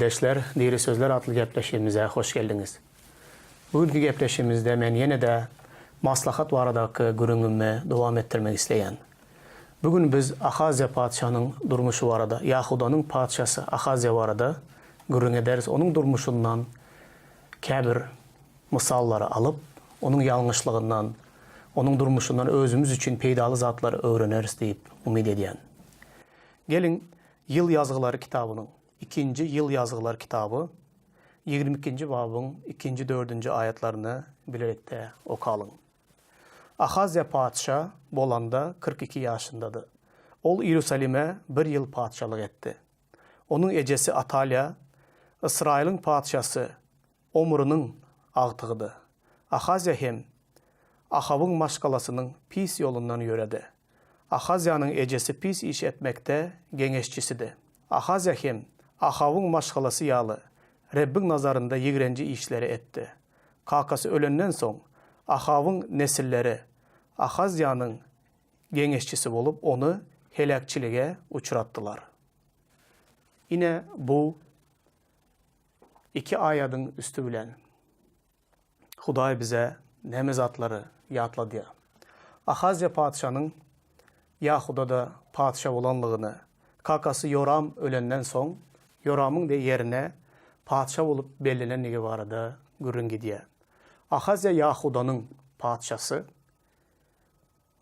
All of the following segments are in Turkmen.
Ildeşler, Diri Sözler atly gepleşigimize hoş geldiňiz. Bu günki gepleşigimizde men ýene-de maslahat baradaky gürrüňimi dowam etdirmek isleýän. Bu gün biz Ahazýa patyşanyň durmuşy barada, Ýahudanyň patyşasy Ahazýa barada gürrüň ederis, onuň durmuşyndan käbir mysallary alyp, onuň ýalňyşlygyndan, onuň durmuşyndan özümiz üçin peýdaly zatlary öwreneris diýip umyt edýän. Geliň, Ýyl ýazgylary kitabynyň, Ikinji Ýyl ýazgylar kitaby, 22-nji babyň ikinji-dördünji aýatlaryny bilelikde okalyň. Ahazýa patyşa bolanda 42 ýaşyndady. Ol Iýerusalime bir ýyl patyşalyk etdi. Onuň ejesi Atalýa Ysraýylyň patyşasy Omrynyň agtygydy. Ahazýa hem Ahabyň maşgalasynyň pis ýolundan ýöredi. Ahazýanyň ejesi pis iş etmekde geňeşçisidi. Ahazýa hem Ahabyň maşgalasy ýaly Rebbiň nazarynda ýigrenji işleri etdi. Kakasy ölenden soň, Ahabyň nesilleri Ahazýanyň geňeşçisi bolup, ony heläkçilige uçratdylar. Ine, bu iki aýadyň üsti bilen Hudaý bize näme zatlary ýatladýar? Ahazýa patyşanyň Ýahudada patyşa bolanlygyny, kakasy Ýoram ölenden soň, Ýoramyň ýerine patyşa bolup bellenenligi barada gürrüň gidýär. Ahazýa Ýahudanyň patyşasy.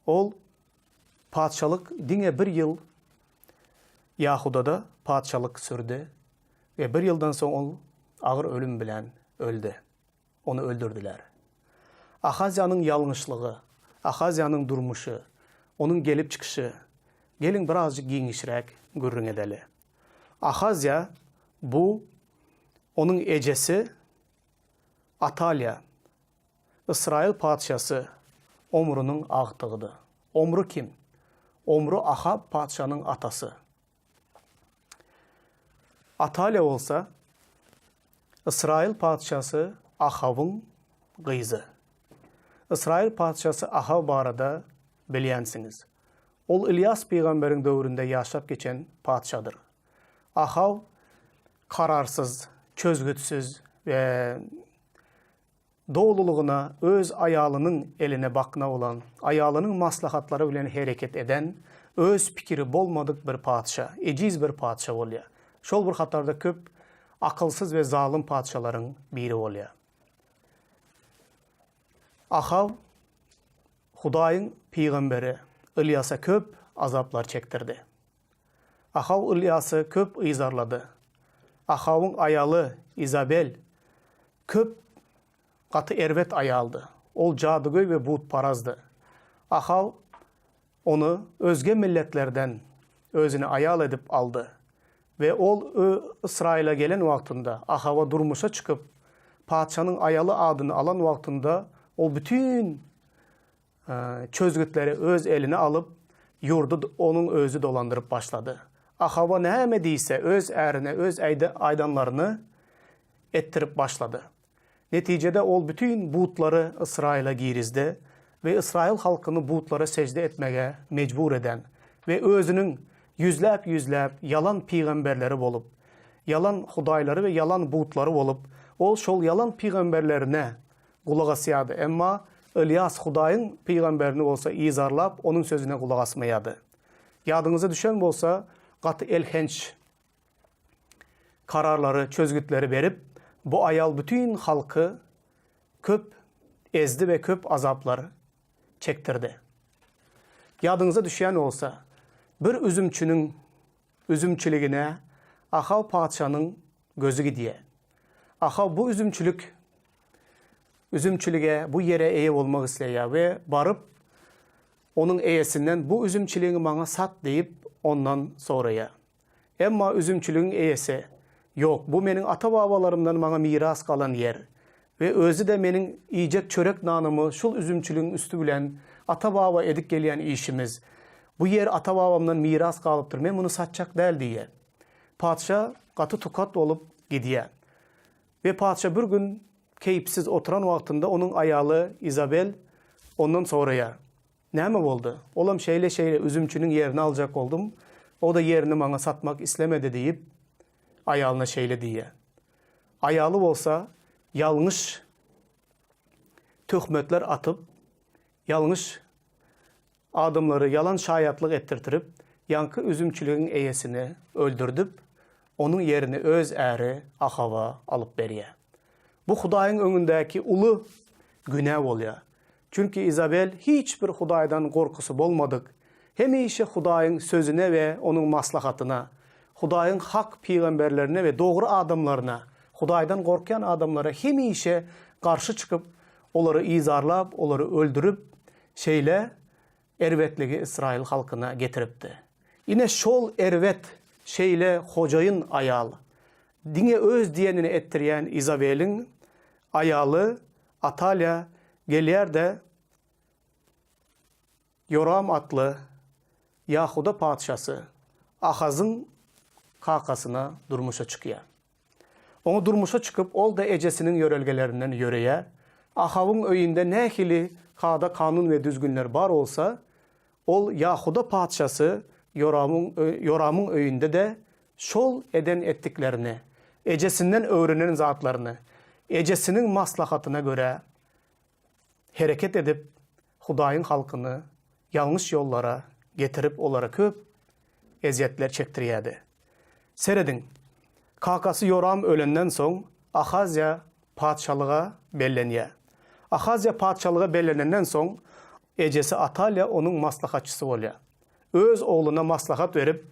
Ol patyşalyk diňe bir ýyl Ýahudada patyşalyk sürdi we bir ýyldan soň ol agyr ölüm bilen öldi. Ony öldürdiler. Ahazýanyň ýalňyşlygy, Ahazýanyň durmuşy, onuň gelip çykyşy, geliň birazjyk giňişräk gürrüň edeli. Ahazýa bu onuň ejesi Atalýa, Ysraýyl patyşasy Omrunyň agtygydy. Omru kim? Omru Ahab patyşanyň atasy. Atalýa bolsa Ysraýyl patyşasy Ahabyň gyzy. Ysraýyl patyşasy Ahab barada bilýänsiňiz. Ol Ylýas pygamberiň döwründe ýaşap geçen patyşadyr. Ahab kararsyz, çözgütsiz we Dolulygyna öz aýalynyň eline bakna bolan, aýalynyň maslahatlary bilen hereket eden, öz pikiri bolmadyk bir patyşa, ejiz bir patyşa bolýar. Şol bir hatarda köp akylsyz we zalym patyşalaryň biri bolýar. Ahaw Hudaýyň pygamberi Ylýasa köp azaplar çekdirdi. Ahaw Ylýasy köp yzarlady. Ahawyň aýaly Izabel köp gaty erbet aýaldy. Ol jadygöý we butparazdy. Ahaw ony özge milletlerden özüne aýal edip aldy we ol Ysraýyla gelen wagtynda, Ahawa durmuşa çykyp, patyşanyň aýaly adyny alan wagtynda, ol bütin çözgütleri öz eline alyp, ýurdy onuň özi dolandyryp başlady. Ahaba näme diýse, öz ärine öz aýdanlaryny etdirip başlady. Netijede ol bütin butlary Ysraýyla girizdi we ysraýyl halkyny butlara sežde etmege mejbur eden we özüniň ýüzläp-ýüzläp ýalan pygamberleri bolup, ýalan hudaýlary we ýalan butlary bolup, ol şol ýalan pygamberlerine gulak asýardy, emma Ylýas Hudaýyň pygamberini bolsa yzarlap, onuň sözüne gulak asmaýardy. Ýadyňyza düşen bolsa, gaty elhenç kararlary, çözgütleri berip, bu aýal bütin halky köp ezdi we köp azaplar çekdirdi. Ýadyňyza düşýän bolsa, bir üzümçiniň üzümçiligine Ahaw patyşanyň gözi gidýär. Ahaw bu üzümçilik üzümçilige, bu ýere eýe bolmak isleýär we baryp, onuň eýesinden bu üzümçiligiňi maňa sat diýip, ondan soraýar. Emma üzümçiligiň eýesi, Ýok, bu meniň ata-babalarymdan maňa miras galan ýer we özi-de meniň iýjek çörek nanymy şul üzümçiligiň üsti bilen ata-baba edip gelýän işimiz. Bu ýer ata-babamdan miras galypdyr, men muny satjak däl diýýär. Patyşa gaty tukat bolup gidýär. We patyşa bir gün keýpsiz oturan wagtynda onuň aýaly Izabel ondan soraýar. Näme boldy? Olam şeýle-şeýle üzümçiniň ýerini aljak boldum, o-da ýerini maňa satmak islemedi diýip, aýalyna şeýle diýýär. Aýaly bolsa ýalňyş töhmetler atyp, ýalňyş adamlary ýalan şaýatlyk etdirtirip, ýaňky üzümçiligiň eýesini öldürdip, onuň ýerini öz äri Ahaba alyp berýär. Bu Hudaýyň öňündäki uly günä bolýar. Çünki Izabel hiç bir Hudaýdan gorkusy bolmadyk, hemişe Hudaýyň sözüne we onuň maslahatyna, Hudaýyň hak pygamberlerine we dogry adamlaryna, Hudaýdan gorkýan adamlara hemişe garşy çykyp, olary yzarlap, olary öldürip, şeýle erbetligi ysraýyl halkyna getiripdi. Ine şol erbet, şeýle hojaýyn aýal, diňe öz diýenini etdirýän Izabeliň aýaly Atalýa gelýär-de, Ýoram atly Ýahuda patyşasy Ahazyň kakasyna durmuşa çykýar. Oňa durmuşa çykyp, ol-da ejesiniň ýörelgelerinden ýöreýär. Ahabyň öýünde nähili kada-kanun we düzgünler bar bolsa, ol Ýahuda patyşasy Ýoramyň Ýoramyň öýünde-de şol eden-etdiklerini, ejesinden öwrenen zatlaryny, ejesiniň maslahatyna görä hereket edip, Hudaýyň halkyny ýalňyş ýollara getirip, olara köp ezýetler çekdirýärdi. Serediň, kakasy Ýoram ölenden soň, Ahazýa patyşalyga bellenýär. Ahazýa patyşalyga bellenenden soň, ejesi Atalýa onuň maslahatçysy bolýar. Öz ogluna maslahat berip,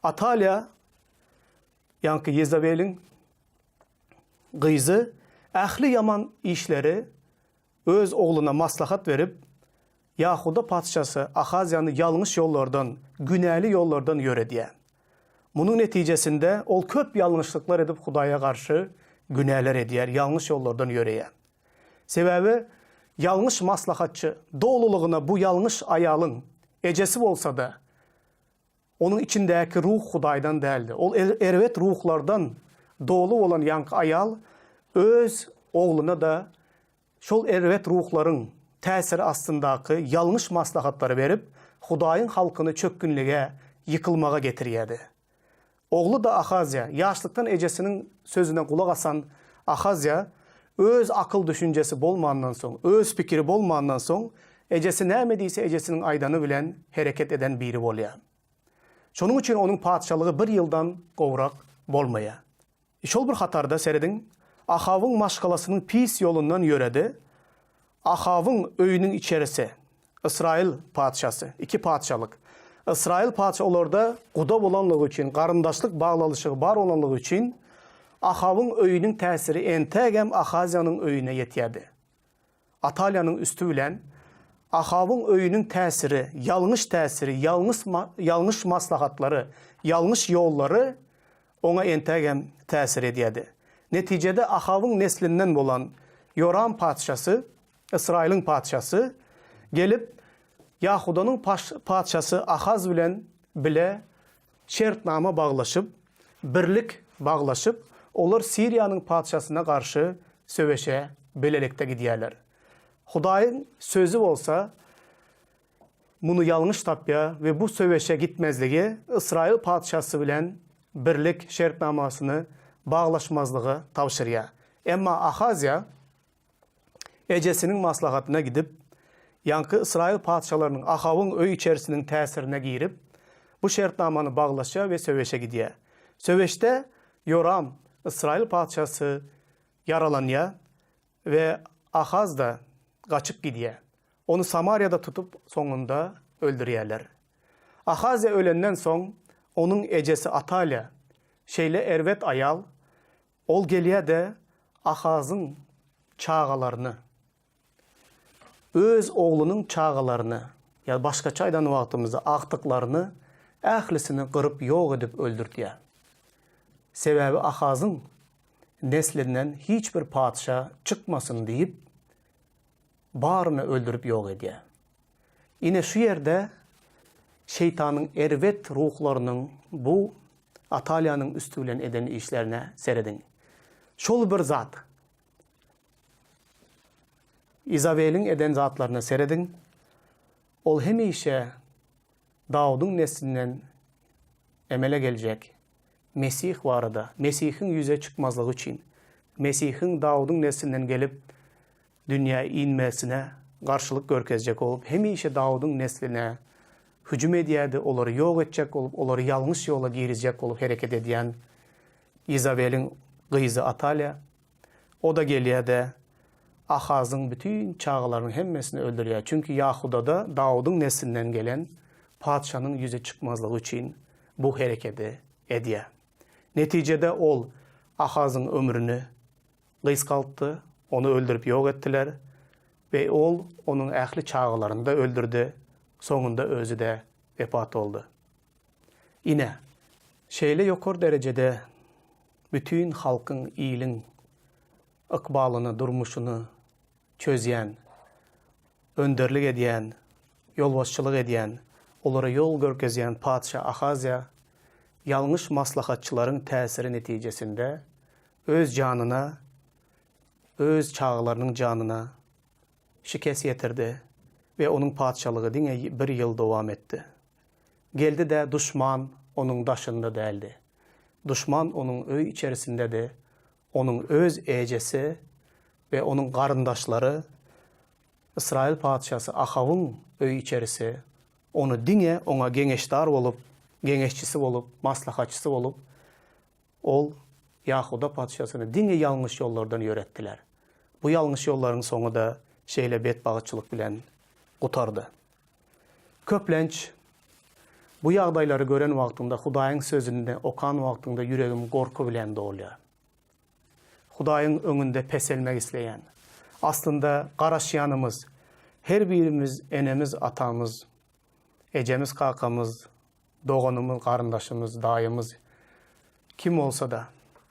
Atalýa, ýaňky Ýezabeliň gyzy ähli ýaman işleri öz ogluna maslahat berip, Ýahuda patyşasy Ahazýany ýalňyş ýollardan, günäli ýollardan ýöredýär. Munuň netijesinde ol köp ýalňyşlyklar edip Hudaýa garşy günäler edýär, ýalňyş ýollardan ýöreýär. Sebäbi ýalňyş maslahatçy dolulygyna bu ýalňyş aýalyň ejesi bolsa-da, Onuň içindäki ruh Hudaýdan däldi. Ol erbet ruhlardan doly bolan ýaňky aýal öz ogluna-da şol erbet ruhlaryň täsiri astyndaky ýalňyş maslahatlary berip, Hudaýyň halkyny çökgünlige, ýykylmaga getirýärdi. Ogly-da Ahazýa, ýaşlykdan ejesiniň sözüne gulak asan Ahazýa öz akyl-düşünjesi bolmandan soň, öz pikiri bolmandan soň, ejesi näme diýse ejesiniň aýdany bilen hereket eden biri bolýar. Şonuň üçin onuň patyşalygy bir ýyldan gowrak bolmaýar. Şol bir hatarda serediň, Ahawyň maşgalasynyň pis ýolundan ýöredi, Ahawyň öýüniň içerisi, Ysraýyl patyşasy, iki patyşalyk. Ysraýyl patyşa olarda guda bolanlygy üçin, garyndaşlyk baglalyşygy bar bolanlygy üçin, Ahawyň öýüniň täsiri entägem Ahazýanyň öýüne ýetýärdi. Atalýanyň üsti bilen Ahawyň öýüniň täsiri, ýalňyş täsiri, ýalňys ýalňyş maslahatlary, ýalňyş ýollary oňa entägem täsir edýärdi. Netijede Ahawyň neslinden bolan Ýoram patyşasy, Ysraýylyň patyşasy, gelip, Ýahudanyň patyşasy Ahaz bilen bile şertnama baglaşyp, birlik baglaşyp, olar Siriýanyň patyşasyna garşy söweşe bilelikde gidýärler. Hudaýyň sözi bolsa muny ýalňyş tapýar we bu söweşe gitmezligi Ysraýyl patyşasy bilen birlik şertnamasyny baglaşmazlygy tabşyrýar. Emma Ahazýa ejesiniň maslahatyna gidip, ýaňky Ysraýyl patyşalarynyň Ahawyň öý-içerisiniň täsirine girip, bu şertnamany baglaşýar we söweşe gidýär. Söweşde Ýoram, Ysraýyl patyşasy ýaralanýar we Ahaz-da gaçyp gidýär. Ony Samariýada tutup, soňunda öldürýärler. Ahazýa ölenden soň, onuň ejesi Atalýa, şeýle erbet aýal, Ol gelýär-de, Ahazyň çagalaryny, öz oglunyň çagalaryny, ýa başgaça aýdan wagtymyzda agtyklaryny ählisini gyryp ýok edip öldürtýär. Sebäbi Ahazyň neslinden hiç bir patyşa çykmasyn diýip, baryny öldürip ýok edýär. Ine şu ýerde şeýtanyň erbet ruhlarynyň bu Atalýanyň üsti bilen eden işlerine serediň. Şol bir zat. Izabeliň eden zatlaryna serediň. Ol hemişe Dawudyň neslinden emele geljek. Mesih barada, Mesihiň ýüze çykmazlygy üçin, Mesihiň Dawudyň neslinden gelip, dünýä inmesine garşylyk görkezjek bolup, hemişe Dawudyň nesline hüjüm edýärdi, olary ýok etjek bolup, olary ýalňyş ýola girizjek bolup hereket edýän Izabeliň gyzy Atalýa, o-da gelýär-de, Ahazyň bütin çagalarynyň hemmesini öldürýär. Çünki Ýahudada Dawudyň neslinden gelen patyşanyň ýüze çykmazlygy üçin bu herekedi edýär. Netijede ol Ahazyň ömrüni gysgaltdy, ony öldürip ýok etdiler we ol onuň ähli çagalaryny-da öldürdi, soňunda özi-de wepat boldy. Ine, şeýle ýokary derejede bütin halkyň, iliň ykbalyny, durmuşyny çözýän, önderlik edýän, ýolbaşçylyk edýän, olara ýol görkezýän patyşa Ahazýa ýalňyş maslahatçylaryň täsiri netijesinde öz janyna, öz çagalarynyň janyna şikes ýetirdi we onuň patyşalygy diňe bir ýyl dowam etdi. Geldi-de duşman onuň daşynda däldi. Duşman onuň öý içerisindedi, onuň öz ejesi we onuň garyndaşlary, Ysraýyl patyşasy Ahawyň öý içerisi ony diňe oňa geňeşdar bolup, geňeşçisi bolup, maslahatçysy bolup, ol Ýahuda patyşasyny diňe ýalňyş ýollardan ýöretdiler. Bu ýalňyş ýollaryň soňy-da şeýle betbagytçylyk bilen gutardy. Köplenç, bu ýagdaýlary gören wagtymda, Hudaýyň Sözüni okan wagtymda ýüregim gorky bilen dolýar. Hudaýyň öňünde peselmek isleýän. Aslynda, garaşýanymyz, her birimiz enemiz, atamyz, ejemiz, kakamyz, doganymyz, garyndaşymyz, daýymyz, kim bolsa-da,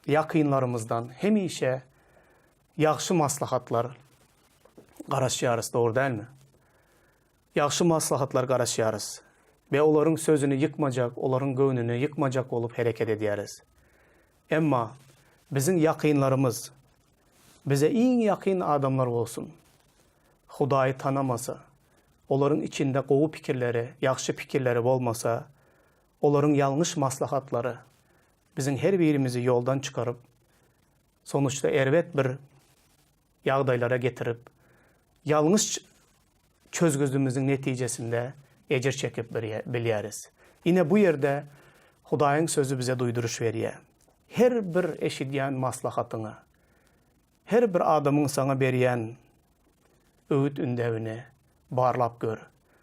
ýakynlarymyzdan hemişe ýagşy maslahatlar garaşýarys, dogry dälmi? Ýagşy maslahatlar garaşýarys we olaryň sözüni ýykmajak, olaryň göwnüni ýykmajak bolup hereket edýäris. Emma biziň ýakynlarymyz, bize iň ýakyn adamlar bolsun, Hudaýy tanamasa, olaryň içinde gowy pikirleri, ýagşy pikirleri bolmasa, olaryň ýalňyş maslahatlary biziň her birimizi ýoldan çykaryp, sonuçda erbet bir ýagdaýlara getirip, ýalňyş çözgüdimiziň netijesinde ejir çekip bilýäris. Ine bu ýerde Hudaýyň Sözi bize duýduryş berýär. Her bir eşidýän maslahatyňy, her bir adamyň saňa berýän öwüt-ündewini barlap gör.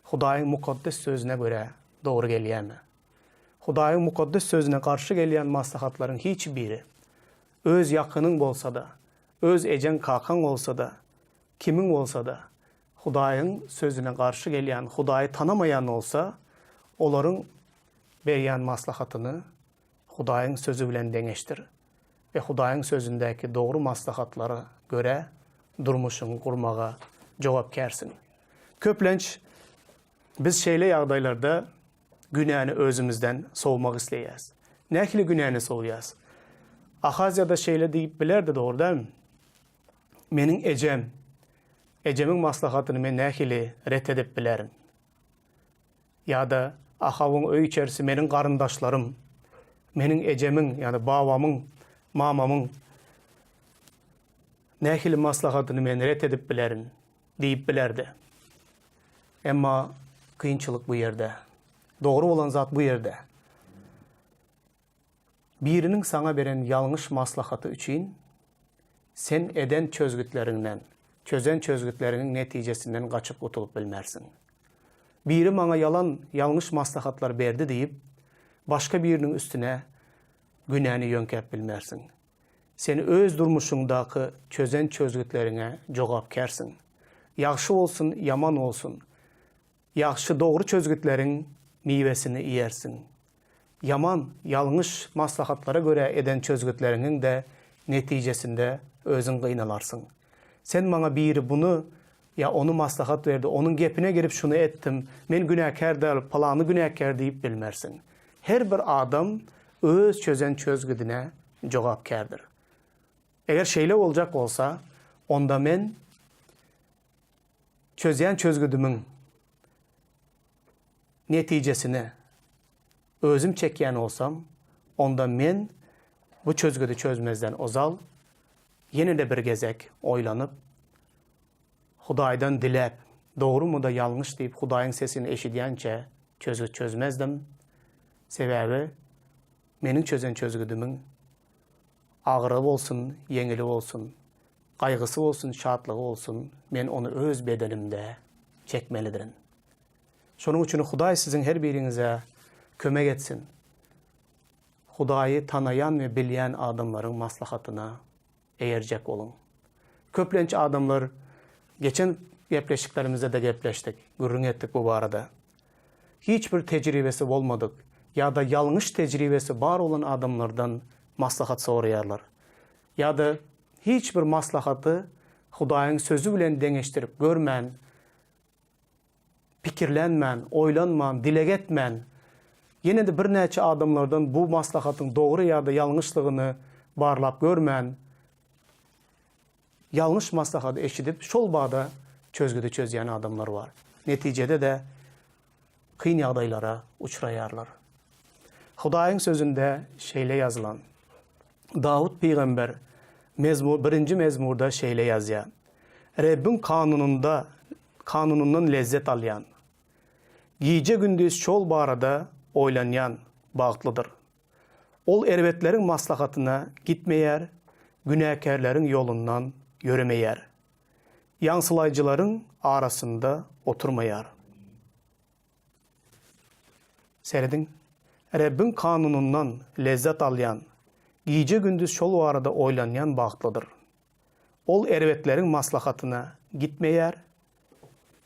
Hudaýyň Mukaddes Sözüne görä dogry gelýärmi? Hudaýyň Mukaddes Sözüne garşy gelýän maslahatlaryň hiç biri, öz ýakynyň bolsa-da, öz ejeň-kakaň bolsa-da, kimiň bolsa-da, Hudaýyň Sözüne garşy gelýän, Hudaýy tanamaýan bolsa, olaryň berýän maslahatyny Hudaýyň Sözi bilen deňeşdir we Hudaýyň Sözündäki dogry maslahatlara görä durmuşyňy gurmaga jogapkärsiň. Köplenç biz şeýle ýagdaýlarda günäni özümizden sowmak isleýäs. Nähili günäni sowýas? Ahazýa-da şeýle diýip bilerdi, dogry dälmi? Meniň ejem, ejemiň maslahatyny men nähili ret edip bilerin? Ýa-da Ahawyň öý-içerisi meniň garyndaşlarym, meniň ejemiň, ýagny babamyň, mamamyň nähili maslahatyny men ret edip bilerin? diýip bilerdi. Emma kynçylyk bu ýerde. Dogry bolan zat bu ýerde. Biriniň saňa beren ýalňyş maslahaty üçin sen eden çözgütleriňden, çözen çözgütleriňiň netijesinden gaçyp gutulyp bilmersiň. Biri maňa ýalan, ýalňyş maslahatlar berdi diýip, başga biriniň üstüne günäni ýöňkäp bilmersiň. Sen öz durmuşyňdaky çözen çözgütleriňe jogapkärsiň. Ýagşy bolsun, ýaman bolsun, ýagşy dogry çözgütleriň miwesini iýersiň. Ýaman, ýalňyş maslahatlara görä eden çözgütleriňiň-de netijesinde özüň gynalarsyň. Sen maňa biri buny ýa ony maslahat berdi, onuň gepine girip şuny etdim, men günäkär däl, palany günäkär diýip bilmersiň. Her bir adam öz çözen çözgüdine jogapkärdir. Eger şeýle boljak bolsa, onda men çözýän çözgüdimiň netijesini özüm çekýän bolsam, Onda men bu çözgüdi çözmezden ozal ýene-de bir gezek oýlanyp, Hudaýdan diläp, dogrumy-da ýalňyş diýip Hudaýyň sesini eşidýänçä çözgüt çözmezdim. Sebäbi meniň çözen çözgüdimiň agyry bolsun, ýeňili bolsun, gaýgysy bolsun, şatlygy bolsun, men ony öz bedenimde çekmelidirin. Şonuň üçin Hudaý siziň her biriňize kömek etsin. Hudaýy tanaýan we bilýän adamlaryň maslahatyna eýerjek boluň. Köplenç adamlar geçen gepleşiklerimizde-de gepleşdik, gürrüň etdik bu barada. Hiç bir tejribesi bolmadyk ýa-da ýalňyş tejribesi bar bolan adamlardan maslahat soraýarlar. Ýa-da hiç bir maslahaty Hudaýyň Sözi bilen deňeşdirip görmän, pikirlenmän, oýlanman, dileg etmän, ýene-de birnäçe adamlardan bu maslahatyň dogry ýa-da ýalňyşlygyny barlap görmän, ýalňyş maslahaty eşidip, şol bada çözgüdi çözýän adamlar bar. Netijede-de kyn ýagdaýlara uçraýarlar. Hudaýyň Sözünde şeýle ýazylan. Dawut pygamber Mezmur, birinji mezmurda şeýle ýazýar, Rebbiň kanunynda, kanunyndan lezzet alýan, gije-gündiz şol barada oýlanýan bagtlydyr. Ol erbetleriň maslahatyna gitmeýär, günäkärleriň ýolundan ýöremeýär. Ýaňsylaýjylaryň arasynda oturmaýar. Serediň, Rebbiň kanunyndan lezzet alýan, gije-gündiz şol barada oýlanýan bagtlydyr. Ol erbetleriň maslahatyna gitmeýär,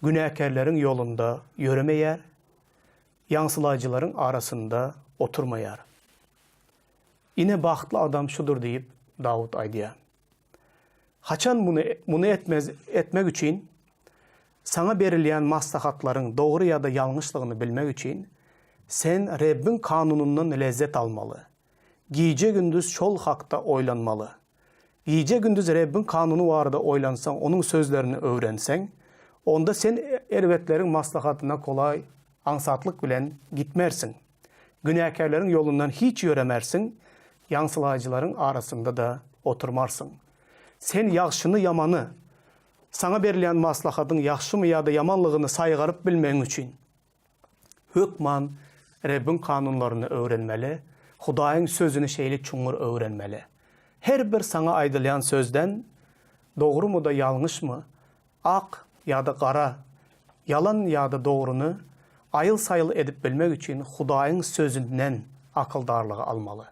günäkärleriň ýolunda ýöremeýär, ýaňsylaýjylaryň arasynda oturmaýar. Ine, bagtly adam şudur diýip, Dawut aýdýar. Haçan muny muny etmez etmek üçin saňa berilýän maslahatlaryň dogry ýa-da ýalňyşlygyny bilmek üçin sen Rebbiň kanunyndan lezzet almaly. Gije-gündiz şol hakda oýlanmaly. Gije-gündiz Rebbiň kanuny barada oýlansaň, onuň sözlerini öwrenseň, onda sen erbetleriň maslahatyna kolaý aňsatlyk bilen gitmersiň. Günäkärleriň ýolundan hiç ýöremersiň, ýaňsylaýjylaryň arasynda-da oturmarsyň. Sen ýagşyny-ýamany, saňa berilýän maslahatyň ýagşymy ýa-da ýamanlygyny saýgaryp bilmegiň üçin, hökman Rebbiň kanunlaryny öwrenmeli, Hudaýyň Sözüni şeýle çuňňur öwrenmeli. Her bir saňa aýdylýan sözden dogrumy-da ýalňyşmy, Ak ýa-da gara, ýalan ýa-da dogryny aýyl-saýyl edip bilmek üçin Hudaýyň Sözünden akyldarlygy almaly.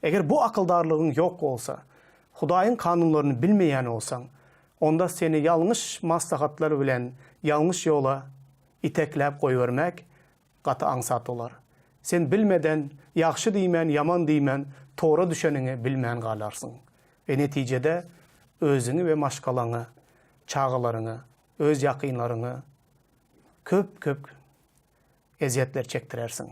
Eger bu akyldarlygyň ýok bolsa, Hudaýyň kanunlaryny bilmeýän bolsaň, onda seni ýalňyş maslahatlar bilen ýalňyş ýola itekläp goýbermek gaty aňsat bolar. Sen bilmeden, ýagşy diýmän, ýaman diýmän, tora düşeniňi bilmän galarsyň. We netijede özüňi we maşgalaňy, çagalaryňy, öz ýakynlaryňy köp-köp ezýetler çekdirersiň.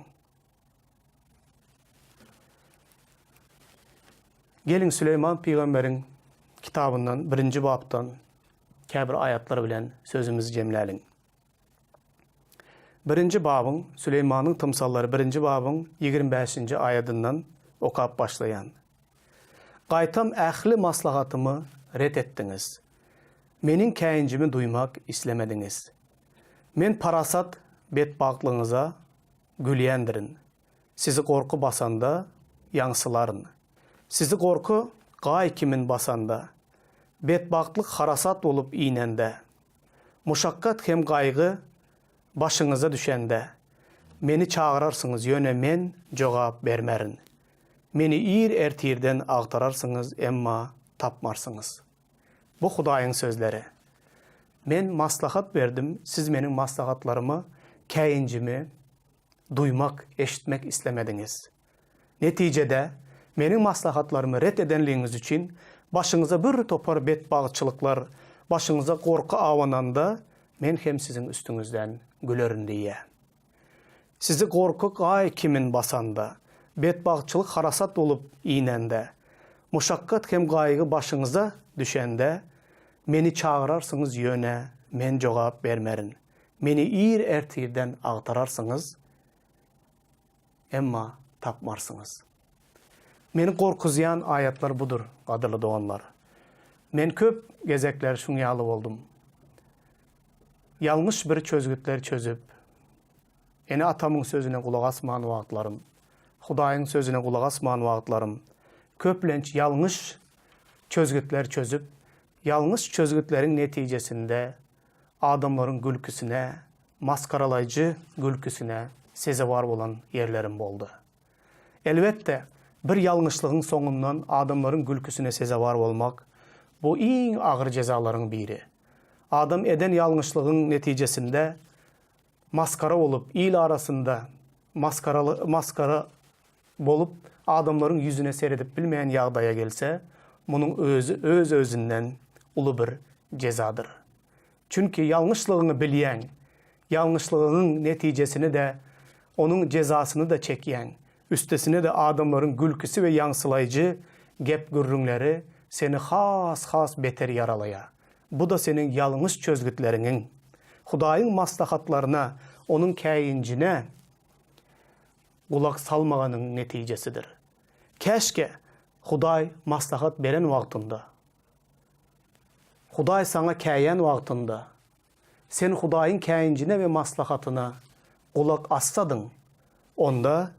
Geliň Süleýman pygamberiň kitabyndan birinji bapdan käbir aýatlar bilen sözümizi jemläliň. Birinji babyň, Süleýmanyň tymsallary birinji babyň 25-nji aýadyndan okap başlaýan. Gaýtam ähli maslahatymy ret etdiňiz. Meniň käýinjimi duýmak islemediňiz. Men parasat betbagtlygyňyza gülýändirin. Sizi gorky basanda, ýaňsylaryn. Sizi gorky gaý kimin basanda, betbagtlyk harasat bolup inende, Muşakgat hem gaýgy başyňyza düşende, Meni çagyrarsyňyz, ýöne Men jogap bermerin. Meni ir ertirden agtararsyňyz, emma tapmarsyňyz. Bu Hudaýyň sözleri. Men maslahat berdim, siz meniň maslahatlarymy, käýinjimi duýmak, eşitmek islemediňiz. Netijede, meniň maslahatlarymy ret edenligiňiz üçin başyňyza bir topar betbagtçylyklar, başyňyza gorky abananda, men hem siziň üstüňizden gülerin diýýär. Sizi gorky gaý kimin basanda, betbagtçylyk harasat bolup inende, muşakgat hem gaýgy başyňyza düşende, meni çagyrarsyňyz, ýöne men jogap bermerin. Meni ir ertirden agtararsyňyz, Emma tapmarsyňyz. Meni gorkuzýan aýatlar budur, gadyrly doganlar. Men köp gezekler şuň ýaly boldum. Ýalňyş bir çözgütler çözüp, ene-atamyň sözüne gulak asman wagtlarym, Hudaýyň sözüne gulak asman wagtlarym, köplenç ýalňyş çözgütler çözüp, ýalňyş çözgütleriň netijesinde adamlaryň gülküsine, masgaralaýjy gülküsine sezewar bolan ýerlerim boldy. Elbetde, bir ýalňyşlygyň soňundan adamlaryň gülküsine sezewar bolmak, bu iň agyr jezalaryň biri. Adam eden ýalňyşlygyň netijesinde masgara bolup, il arasynda masgaraly, masgara bolup, adamlaryň ýüzüne seredip bilmeýän ýagdaýa gelse, munuň özi öz-özünden uly bir jezadyr. Çünki ýalňyşlygyňy bilýäň, ýalňyşlygyňyň netijesini-de, onuň jezasyny-da çekýäň, üstesine-de adamlaryň gülküsi we ýaňsylaýjy gep-gürrüňleri seni has-has beter ýaralaýar. Bu-da seniň ýalňyş çözgütleriňiň, Hudaýyň maslahatlaryna, Onuň käýinjine gulak salmaganyň netijesidir. Käşgä, Hudaý maslahat beren wagtynda, Hudaý saňa käýän wagtynda, sen Hudaýyň käýinjine we maslahatyna gulak assadyň, onda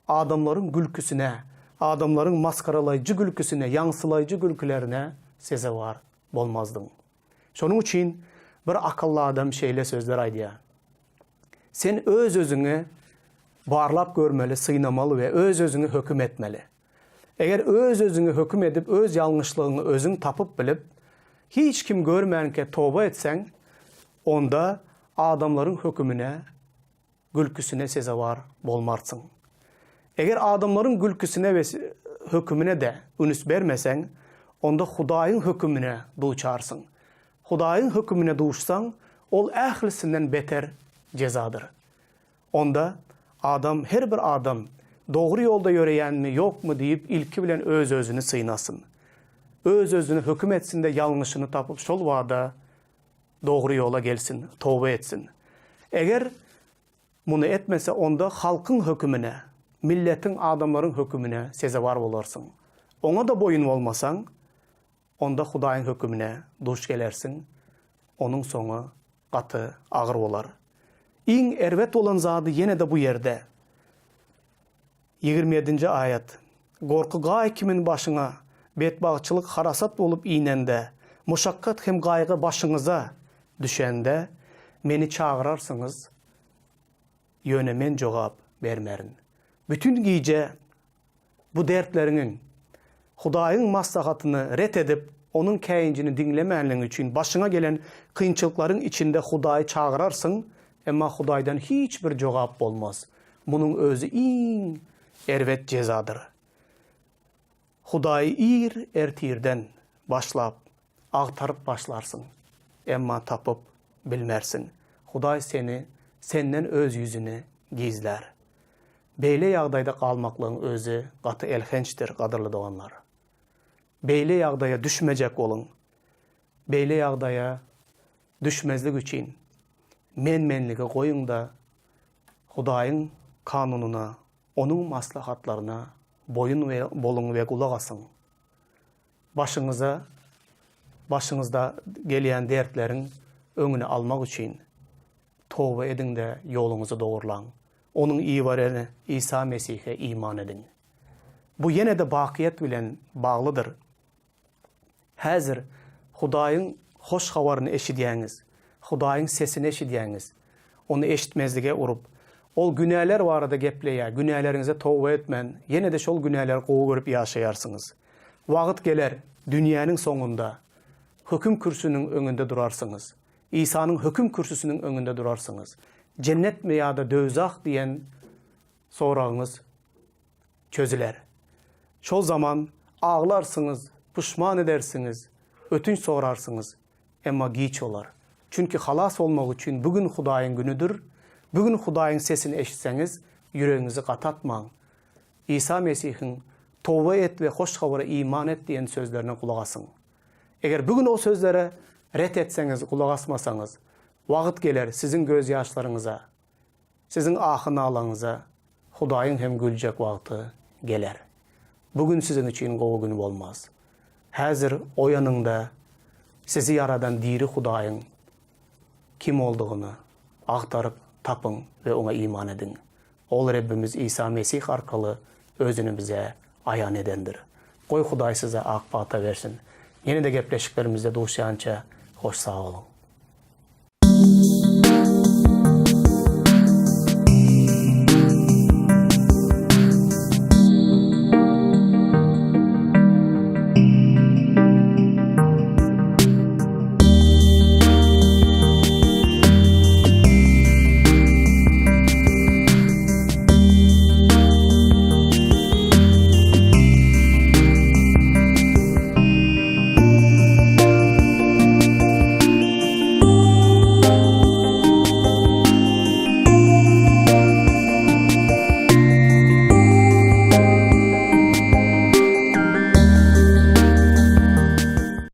adamlaryň gülküsine, adamlaryň masgaralaýjy gülküsine, ýaňsylaýjy gülkülerine sezewar bolmazdyň. Şonuň üçin bir akylly adam şeýle sözler aýdýar, Sen öz-özüňi barlap görmeli, synamaly we öz-özüňi höküm etmeli. Eger öz-özüňi höküm edip, öz ýalňyşlygyňy özüň tapyp bilip, hiç kim görmänkä toba etseň, onda adamlaryň hökümine, gülküsine sezewar bolmarsyň. Eger adamlaryň gülküsine we hökümine-de ünüs bermeseň, onda Hudaýyň hökümine duçarsyň. Hudaýyň hökümine duşsaň, ol ählisinden beter jezadyr. Onda adam, her bir adam dogry ýolda ýöreýänmi, ýokmy diýip ilki bilen öz-özüni synasyn. Öz-özüni höküm etsin-de ýalňyşyny tapyp şol bada dogry ýola gelsin, toba etsin. Eger muny etmese onda halkyň hökümine, milletiň, adamlaryň hökümine sezewar bolarsyň. Oňa-da boýun bolmasaň, onda Hudaýyň hökümine duş gelersiň, onuň soňy gaty agyr bolar. Iň erbet bolan zady ýene-de bu ýerde. 27-nji aýat, Gorky gaý kimin başyňa, betbagtçylyk harasat bolup inende, muşakgat hem gaýgy başyňyza düşende, Meni çagyrarsyňyz, ýöne Men jogap bermerin. Bütin gije Bu dertleriňiň, Hudaýyň maslahatyny ret edip, Onuň käýinjini diňlemänligiň üçin başyňa gelen kynçylyklaryň içinde Hudaýy çagyrarsyň, emma Hudaýdan hiç bir jogap bolmaz. Munuň özi iň erbet jezadyr. Hudaýy ir ertirden başlap agtaryp başlarsyň, emma tapyp bilmersiň. Hudaý seni senden öz ýüzüni gizlär. Beýle ýagdaýda galmaklygyň özi gaty elhençdir, gadyrly doganlar. Beýle ýagdaýa düşmejek boluň. Beýle ýagdaýa düşmezlik üçin men-menligi goýuň-da, Hudaýyň kanunyna, Onuň maslahatlaryna boýun boluň we gulak asyň. Başyňyza başyňyzda gelýän dertleriň öňüni almak üçin toba ediň-de ýoluňyzy dogurlaň. Onuň ibereni Isa Mesihe iman ediň. Bu ýene-de bakyýet bilen baglydyr. Häzir Hudaýyň hoş habaryny eşidýäňiz, Hudaýyň sesini eşidýäňiz. Ony eşitmezlige urup, Ol günäler barada gepleýär, günäleriňize toba etmän, ýene-de şol günäleri gowy görüp ýaşaýarsyňyz. Wagt geler, dünýäniň soňunda höküm kürsüniň öňünde durarsyňyz. Isanyň höküm kürsüsiniň öňünde durarsyňyz. Jennetmi ýa-da döwzah diýen soragyňyz çözüler. Şol zaman aglarsyňyz, puşman edersiňiz, ötünç sorarsyňyz, emma giç bolar. Çünki halas bolmak üçin bu gün Hudaýyň günüdir. Bu gün Hudaýyň sesini eşitseňiz, ýüregiňizi gatatmaň. Isa Mesihiň, Toba et we Hoş Habara iman et diýen sözlerine gulak asyň. Eger bu gün o sözlere ret etseňiz, gulak asmasaňyz, wagt geler, siziň gözýaşlaryňyza, siziň ahy-nalaňyza Hudaýyň hem güljek wagty geler. Bu gün siziň üçin gowy gün bolmaz. Häzir oýanyň-da, sizi ýaradan diri Hudaýyň kim boldugyny agtaryp tapyň we Oňa iman ediň. Ol Rebbimiz Isa Mesih arkaly Özüni bize aýan edendir. Goý Hudaý size ak pata bersin. Ýene-de gepleşiklerimizde duşýança hoş sag boluň.